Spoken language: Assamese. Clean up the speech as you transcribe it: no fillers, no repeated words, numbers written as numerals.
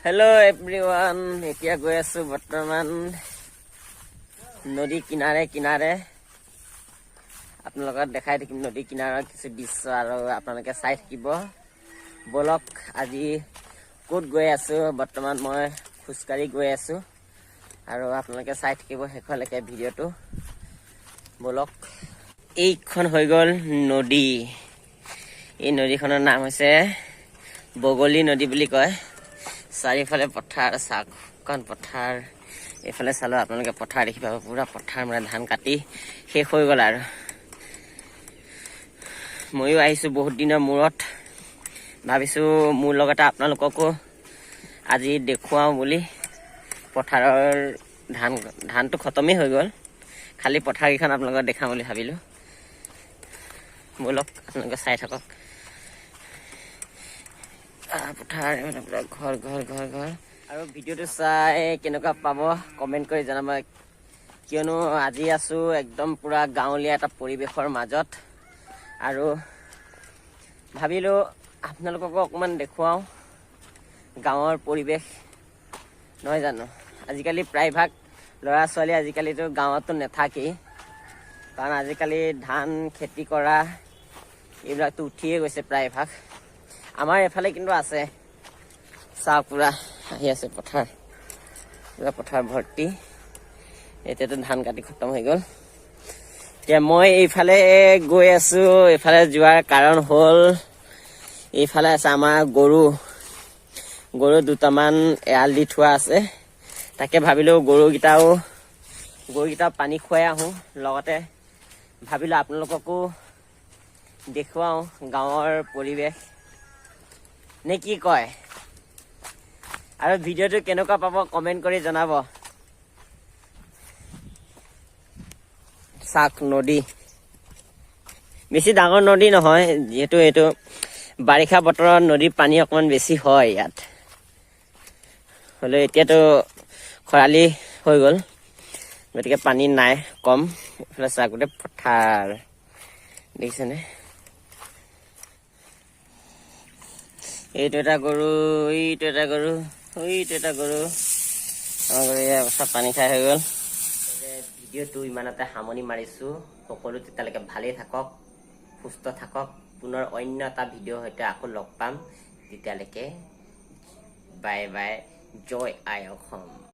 হেল্ল' এভৰিৱান, এতিয়া গৈ আছো বৰ্তমান নদী কিনাৰে কিনাৰে। আপোনালোকক দেখাই থাকিম নদী কিনাৰৰ কিছু দৃশ্য আৰু আপোনালোকে চাই থাকিব। ব'লক, আজি ক'ত গৈ আছো। বৰ্তমান মই খোজকাঢ়ি গৈ আছো আৰু আপোনালোকে চাই থাকিব শেষলৈকে ভিডিঅ'টো। ব'লক। এইখন হৈ গ'ল নদী। এই নদীখনৰ নাম হৈছে বগলী নদী বুলি কয়। চাৰিওফালে পথাৰ, চাহখন পথাৰ। এইফালে চালেও আপোনালোকে পথাৰ দেখি পাব। পুৰা পথাৰ, মানে ধান কাটি শেষ হৈ গ'ল। আৰু ময়ো আহিছোঁ বহুত দিনৰ মূৰত। ভাবিছোঁ মোৰ লগতে আপোনালোককো আজি দেখুৱাওঁ বুলি। পথাৰৰ ধানটো খতমেই হৈ গ'ল, খালি পথাৰকেইখন আপোনালোকক দেখাম বুলি ভাবিলোঁ। ব'লক, আপোনালোকে চাই থাকক। পথাৰ, এইফালে পুৰা ঘৰ ঘৰ ঘৰ ঘৰ। আৰু ভিডিঅ'টো চাই কেনেকুৱা পাব কমেণ্ট কৰি জনাব, কিয়নো আজি আছো একদম পুৰা গাঁৱলীয়া এটা পৰিৱেশৰ মাজত আৰু ভাবিলোঁ আপোনালোককো অকণমান দেখুৱাওঁ গাঁৱৰ পৰিৱেশ, নহয় জানো? আজিকালি প্ৰায়ভাগ ল'ৰা ছোৱালী আজিকালিতো গাঁৱততো নাথাকেই, কাৰণ আজিকালি ধান খেতি কৰা এইবিলাকতো উঠিয়ে গৈছে প্ৰায়ভাগ। আমাৰ এইফালে কিন্তু আছে। চাওক, পুৰা আহি আছে পথাৰ, পুৰা পথাৰ ভৰ্তি। এতিয়াতো ধান কাটি খতম হৈ গ'ল। এতিয়া মই এইফালে গৈ আছো। এইফালে যোৱাৰ কাৰণ হ'ল এইফালে আছে আমাৰ গৰু। গৰু দুটামান এৰাল দি থোৱা আছে। তাকে ভাবিলো গৰুকেইটাও পানী খুৱাই আহোঁ, লগতে ভাবিলো আপোনালোককো দেখুৱাওঁ গাঁৱৰ পৰিৱেশ, নে কি কয়? আৰু ভিডিঅ'টো কেনেকুৱা পাব কমেণ্ট কৰি জনাব। চাওক, নদী। বেছি ডাঙৰ নদী নহয়, যিহেতু এইটো বাৰিষা বতৰত নদীৰ পানী অকণমান বেছি হয় ইয়াত। হ'লেও এতিয়াতো খৰালি হৈ গ'ল, গতিকে পানী নাই, কম। এইফালে চাওক, গোটেই পথাৰ দেখিছেনে? এইটো এটা গৰু, এইটো এটা গৰু, এইটো এটা গৰু। আমাৰ গৰু এয়া চব পানী খাই হৈ গ'ল। ভিডিঅ'টো ইমানতে সামৰণি মাৰিছোঁ। সকলো তেতিয়ালৈকে ভালেই থাকক, সুস্থ থাকক। পুনৰ অন্য এটা ভিডিঅ'ৰ সৈতে আকৌ লগ পাম। তেতিয়ালৈকে বাই বাই, জয় আই অসম।